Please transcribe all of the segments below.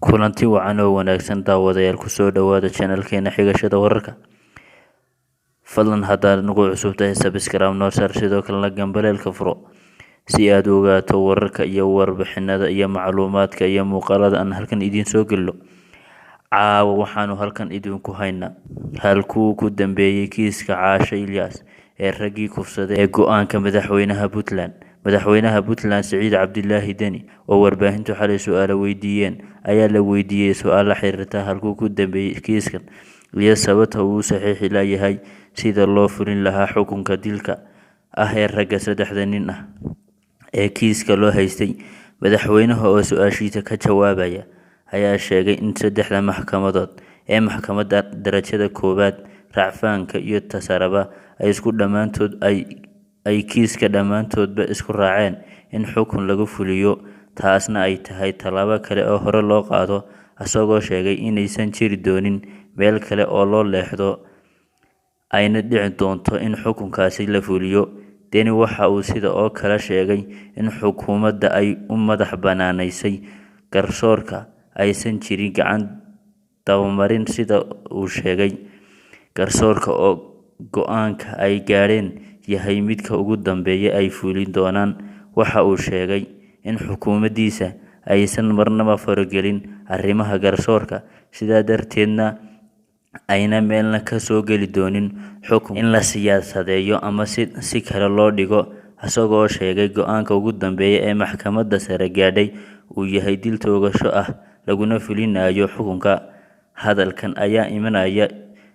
Kulanti wacan oo wanaagsan, daawadayaal. Kusoo dhawaada channelkeena Xigashada Wararka. Fadlan haddaad nagu cusub tahay, subscribe noo saar, sidoo kalena gambaleelka furo si aad u ogaato wararka iyo warbixinada iyo macluumaadka iyo muuqaalada aan halkan idiin soo gelino. Caawa waxaanu halkan idinku haynaa halkuu ku dambeeyey kiiska Caashe Ilyas ee raggii kufsaday ee go-aanka madaxweynaha Puntland. Madaxweynaha Puntland Siciid Cabdilaahi Deni oo warbaahintu xalay su-aalo weydiiyeen ayaa la weydiiyey su-aal la xiriirta halkuu ku dambeeyey kiiskan iyo sababta uu u saxiixi layahay sida loo fulin lahaa xukunka dilka ah ee ragga saddexda nin ah ee kiiska loo haystay. Madaxweynaha oo su-aashiisa ka jawaabaya ayaa sheegay in saddexda maxkamadood ee maxkamadda darajada koowaad, racfaanka iyo tasaraba ay isku dhammaantood ay kiiska dhammaantoodba isku raaceen in xukun lagu fuliyo, taasna ay tahay tallaabo kale oo hore loo qaado, isagoo sheegay inaysan jiri doonin meel kale oo loo leexdo, ayna dhici doonto in xukunkaasi la fuliyo. Deni waxa uu sida oo kale sheegay in xukuumadda ay u madax banaaneysay garsoorka, aysan jirin gacan dabamarin sida uu sheegay garsoorka, oo go-aanka ay gaadheen yahay midka ugu dambeeya ay fulin doonaan. Waxa uu sheegay in xukuumaddiisa aysan marnaba faragelin arrimaha garsoorka, sidaa darteedna ayna meelna ka soo geli doonin xukun in la siyaasadeeyo ama si kale loo dhigo, isagoo sheegay go-aanka ugu dambeeya ee maxkamadda sare gaadhay uu yahay dil toogasho ah, laguna fulinayo xukunka. Hadalkan ayaa imanaya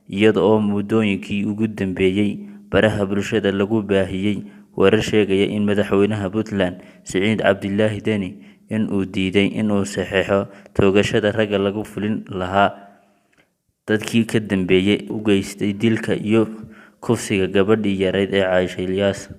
iyada oo muddooyinkii ugu dambeeyey baraha bulshada lagu baahiyey warar sheegaya in madaxweynaha Puntland Siciid Cabdilaahi Deni in uu diiday inuu saxeexo toogashada ragga lagu fulin lahaa dadkii ka dambeeyey u geystay dilka iyo kufsiga gabadhii yareyd ee Caashe Ilyas.